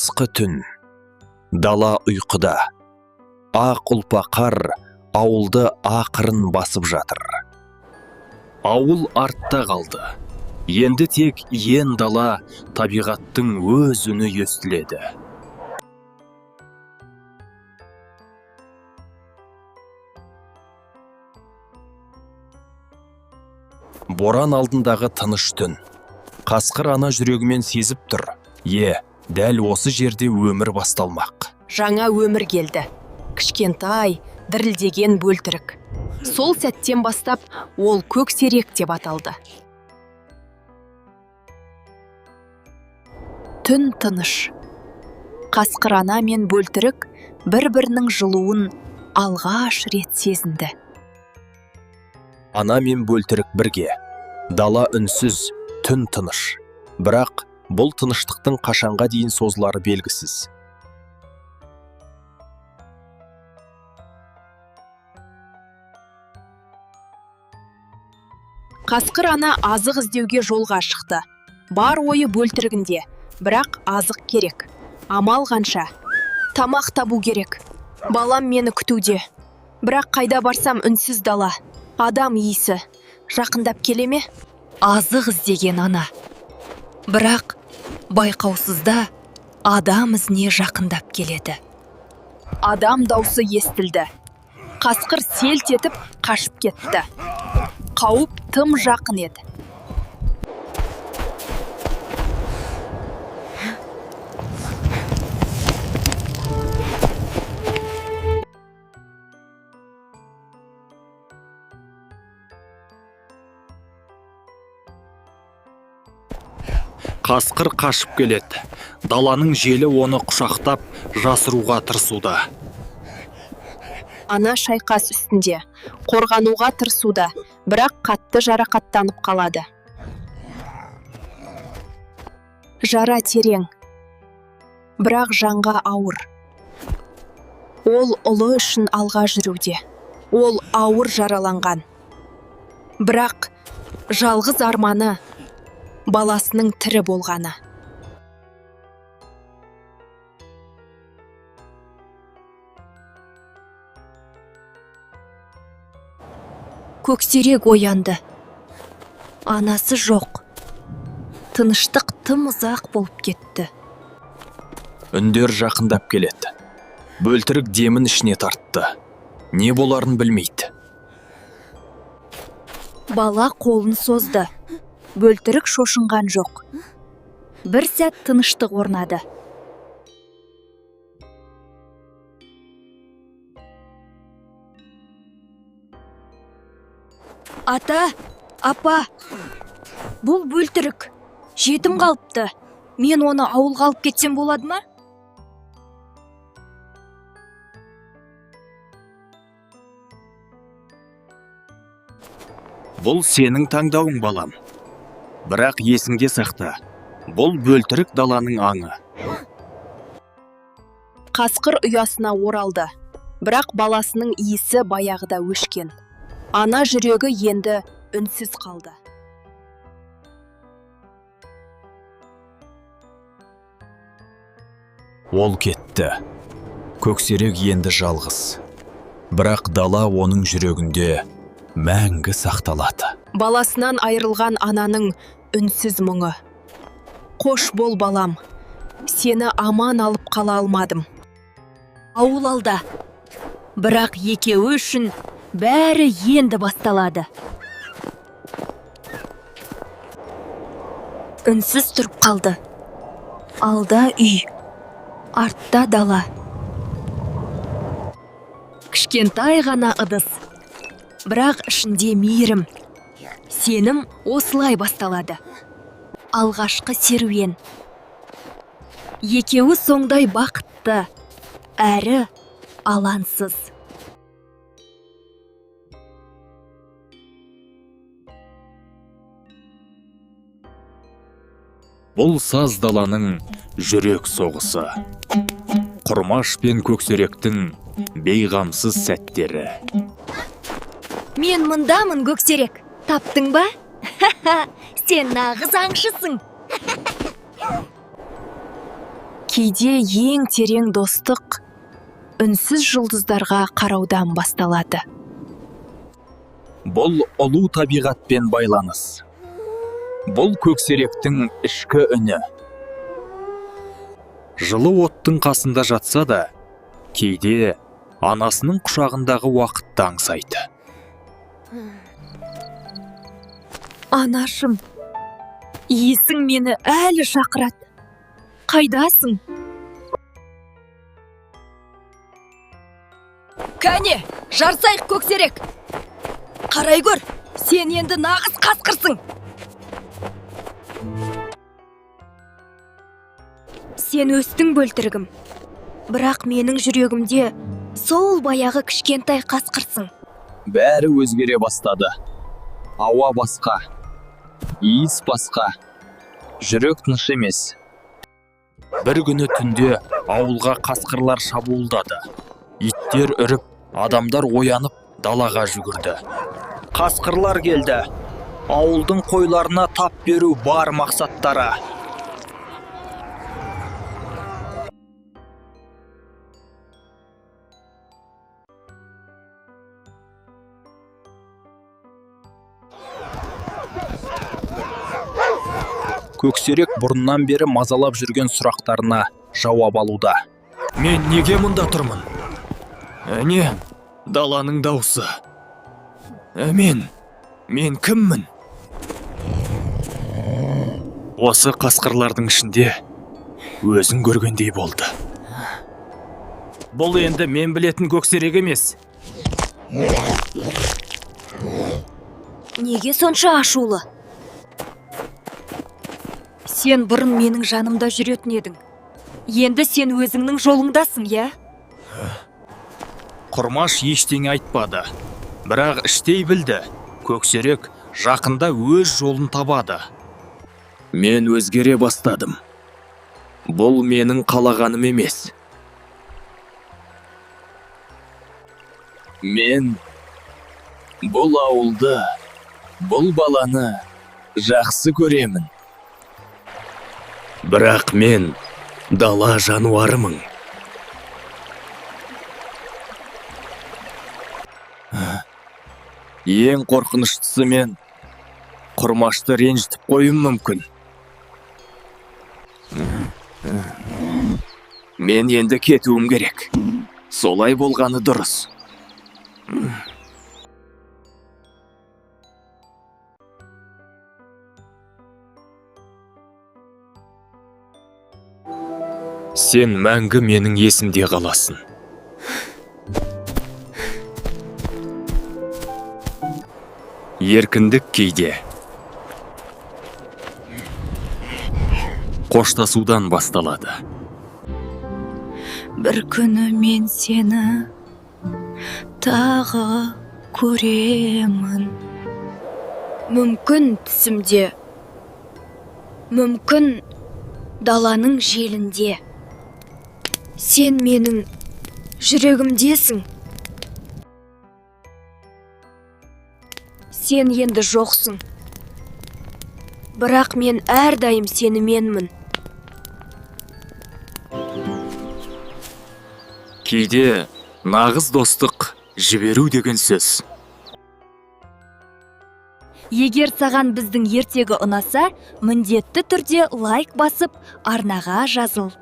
Қысқы түн. Дала ұйқыда. Ақ ұлпа қар ауылды ақырын басып жатыр. Ауыл артта қалды. Енді тек иен дала, табиғаттың өз үні естіледі. Боран алдындағы тыныш түн. Қасқыр ана жүрегімен сезіп тұр. Дәл осы жерде өмір басталмақ. Жаңа өмір келді. Кішкентай, дірілдеген бөлтірік. Сол сәттен бастап ол Көксерек деп аталды. Түн тыныш. Қасқыр ана мен бөлтірік бір-бірінің жылуын алғаш рет сезінді. Ана мен бөлтірік бірге. Дала үнсіз, түн тыныш. Бірақ бұл тыныштықтың қашанға дейін созылары белгісіз. Қасқыр ана азық іздеуге жолға шықты. Бар ойы бөлтірігінде, бірақ азық керек. Амал қанша? Тамақ табу керек. Балам мені күтуде. Бірақ қайда барсам үнсіз дала. Адам иісі. Жақындап келе ме? Азық іздеген ана. Бірақ байқаусызда адам ізіне жақындап келеді. Адам даусы естілді. Қасқыр селт етіп қашып кетті. Қауіп тым жақын еді. Қасқыр қашып келеді. Даланың желі оны құшақтап, жасыруға тырысуда. Ана шайқас үстінде, қорғануға тырысуда, бірақ қатты жарақаттанып қалады. Жара терең, бірақ жанға ауыр. Ол ұлы үшін алға жүруде. Ол ауыр жараланған. Бірақ жалғыз арманы баласының тірі болғаны. Көксерек оянды. Анасы жоқ. Тыныштық тым ұзақ болып кетті. Үндер жақындап келеді. Бөлтірік демін ішіне тартты. Не боларын білмейді. Бала қолын созды. Бөлтірік шошынған жоқ. Бір сәт тыныштық орнады. Ата, апа, бұл бөлтірік. Жетім қалыпты. Мен оны ауылға алып кетсем болады ма? Бұл сенің таңдауың, балам. Бірақ есіңде сақта. Бұл бөлтірік даланың аңы. Қасқыр ұясына оралды. Бірақ баласының иісі баяғыда өшкен. Ана жүрегі енді үнсіз қалды. Ол кетті. Көксерек енді жалғыз. Бірақ дала оның жүрегінде мәңгі сақталады. Баласынан айырылған ананың үнсіз мұңы. Қош бол, балам. Сені аман алып қала алмадым. Ауыл алда. Бірақ екеуі үшін бәрі енді басталады. Үнсіз тұрып қалды. Алда үй, артта дала. Кішкентай ғана ыдыс. Бірақ ішінде мейірім. Сенім осылай басталады. Алғашқы серуен. Екеуі сондай бақытты, әрі алансыз. Бұл саз даланың жүрек соғысы. Құрмаш пен Көксеректің бейғамсыз сәттері. Мен мындамын, Көксерек. Таптың ба? Сен нағыз аңшысың. Кейде ең терең достық үнсіз жұлдыздарға қараудан басталады. Бұл ұлы табиғатпен байланыс. Бұл көксеректің ішкі үні. Жылы оттың қасында жатса да, кейде анасының құшағындағы уақытты аңсайды. Анашым, иісің мені әлі шақырады. Қайдасың? Кәне, жарысайық, көксерек. Қарай көр, сен енді нағыз қасқырсың. Сен өстің, бөлтірігім. Бірақ менің жүрегімде сол баяғы кішкентай қасқырсың. Бәрі өзгере бастады. Ауа басқа, иіс басқа, жүрек тыныш емес. Бір күні түнде ауылға қасқырлар шабуылдады. Иттер үріп, адамдар оянып, далаға жүгірді. Қасқырлар келді. Ауылдың қойларына тап беру бар мақсаттары. Көксерек бұрыннан бері мазалап жүрген сұрақтарына жауап алуда. Мен неге мұнда тұрмын? Әне, даланың даусы. Мен кіммін? Осы қасқырлардың ішінде өзін көргендей болды. Бұл енді мен білетін көксерек емес. Неге сонша ашулы? Сен бұрын менің жанымда жүретін едің. Енді сен өзіңнің жолыңдасың, иә? Құрмаш ештеңе айтпады. Бірақ іштей білді. Көксерек жақында өз жолын табады. Мен өзгере бастадым. Бұл менің қалағаным емес. Мен бұл ауылды, бұл баланы жақсы көремін. Бірақ мен дала жануарымын. Ең қорқыныштысы, мен Құрмашты ренжітіп қоюым мүмкін. Мен енді кетуім керек. Солай болғаны дұрыс. Сен мәңгі менің есімде қаласың. Еркіндік кейде қоштасудан басталады. Бір күні мен сені тағы көремін. Мүмкін түсімде, мүмкін даланың желінде. Сен менің жүрегімдесің. Сен енді жоқсың. Бірақ мен әрдайым сеніменмін. Кейде нағыз достық жіберу деген сөз. Егер саған біздің ертегі ұнаса, міндетті түрде лайк басып, арнаға жазыл.